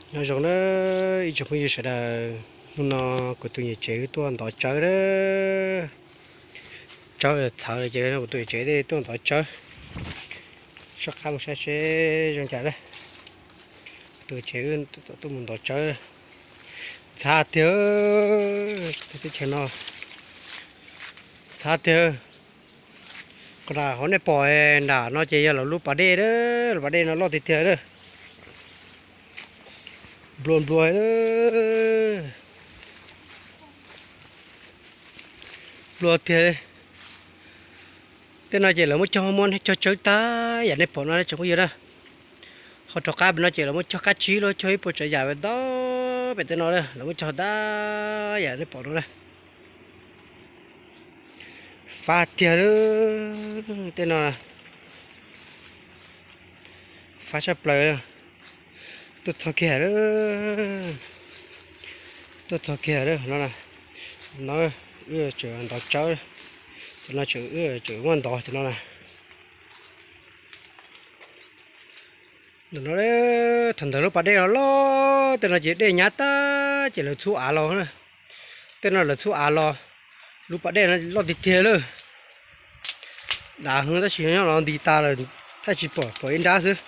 Nyob zoo na ib tsoom phooj ywg sawv daws, hnub no kuv tus niam tsev wb tuaj ntov tsawb na. Tsawb txhawv ces kuv tus niam tsev thiaj tuaj ntov tsawb. Soj qab mus saib seb zoo cas na. Kuv tus niam tsev wb tuaj mus ntov tsawb. Ntxhab tiag, teb chaws no ntxhab tiag. Qhov nram hauv nej pom nram no ces yog lawv lub pas dej, lub pas dej no loj tiag tiag lawm. Nplua nplua, nplua tiag. Tej no ces lawv muab cog muab cog tsawb tag yam nej pom no tsoom phooj ywg na. Ho rov qab pem no ces lawv muab cog kab tsib los cog ib puas tsav yam ntau pem tej no, lawv muab cog tag yam nej pom no na. Fab tiag, tej no fab tshaj plaws. Tuaj txog kiag, tuaj txog kiag no, no wb tseem ntov tsawb, cov no wb tseem muab ntov cov no na. Ntawm no, thaum ntawd lub pas dej los loj, tej no ces dej nyab tag ces lawv txhub av los. Tej no lawv txhub av los, lub pas dej no loj tiag tiag lawm. Dav heev tab sis nyob no nti tas lawm, tab sis pom pom ib nrab xwb.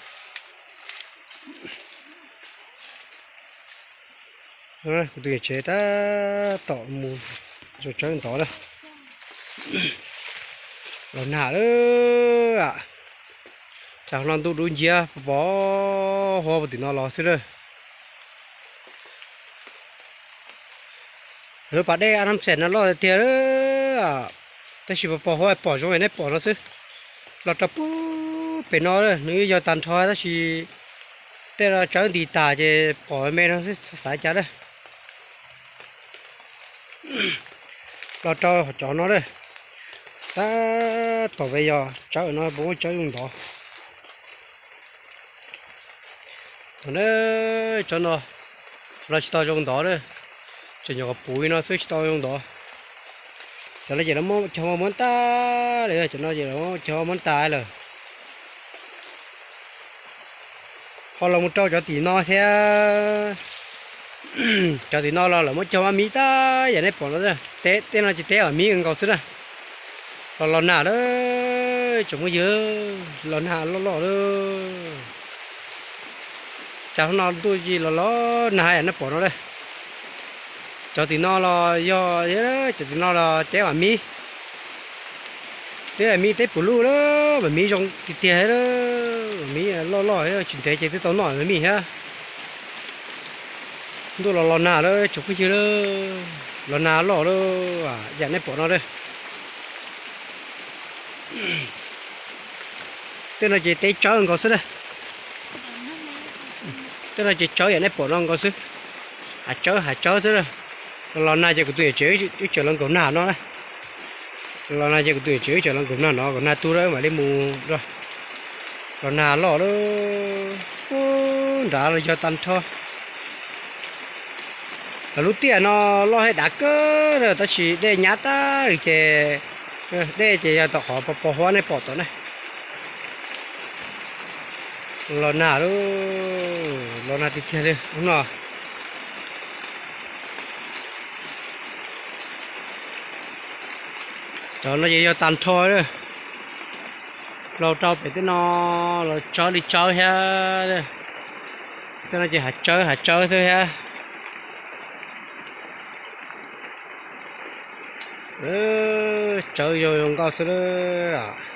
Kuv tus niam tsev tab tom mus zoo tsawb ntov lawm. Los nag lawm, tsam no ntuj dub nciab pos huab puag tim no los xwb lawm. Lub pas dej a nam xes no loj tiag tiag lawm, tab sis pos huab pom zoo li nej pom no xwb. Los rau pub pem no nws yeej yog tag nrho tab sis tej no tsawb nti tas ces pom me no xwb txhob xav cas lawm. Los rau cov no lawm, tab tom pem yog tsawb no puas muaj tsawb zoo ntov. Thaum no, tsawb no los tsis tau zoo ntov lawm, tseem nyuam qhuav puv li no xwb tsis tau zoo ntov. Cov no ces lawv muab cog muab tag lawm, cov no ces lawv muab cog muab tas lawm. Ho los mus rau cov tim no thiab, cov tim no los lawv muab cog mab mib tag yam nej pom no, tej no ces teb vam mib nkaus xwb na. Los los nag lawm tsoom phooj ywg, los nag loj loj lawm. Tsam no ntuj los los nag yam nej pom no lawm. Cov tim no los yog, cov tim no los teb vam mib, teb vam mib teb pum luj lawm, vam mib zoo tiag tiag, vam mib loj loj tsis ntev ces twb tau noj vam mib thiab. Ntuj los los nag lawm tsoom phooj ywg, los nag loj lawm yam nej pom no lawm. Tej no ces teb tsawb nkaus xwb na. Tej no ces tsawb yam nej pom no nkaus xwb. Hav tsawb hav tsawb xwb. Los nag ces kuv tus niam tsev wb tseem los nkaum nag no na. Los nag ces kuv tus niam tsev wb tseem los nkaum nag no, nkaum nag tu mam li mus. Los nag loj lawm, nrad los yog tag nrho. Lawv lub tiaj no loj thiab dav kawg tab sis dej nyab tag ces, dej ces yog tom qhov pos huab nej pom tom na. Los nag lawm, los nag tiag tiag li hnub no. Cov no ces yog tag nrho, los rau pem tej no los tsawb li tsawb thiab. Tej no ces hav tsawb hav tsawb xwb thiab. Tsawb yog zoo nkauj xwb lawm.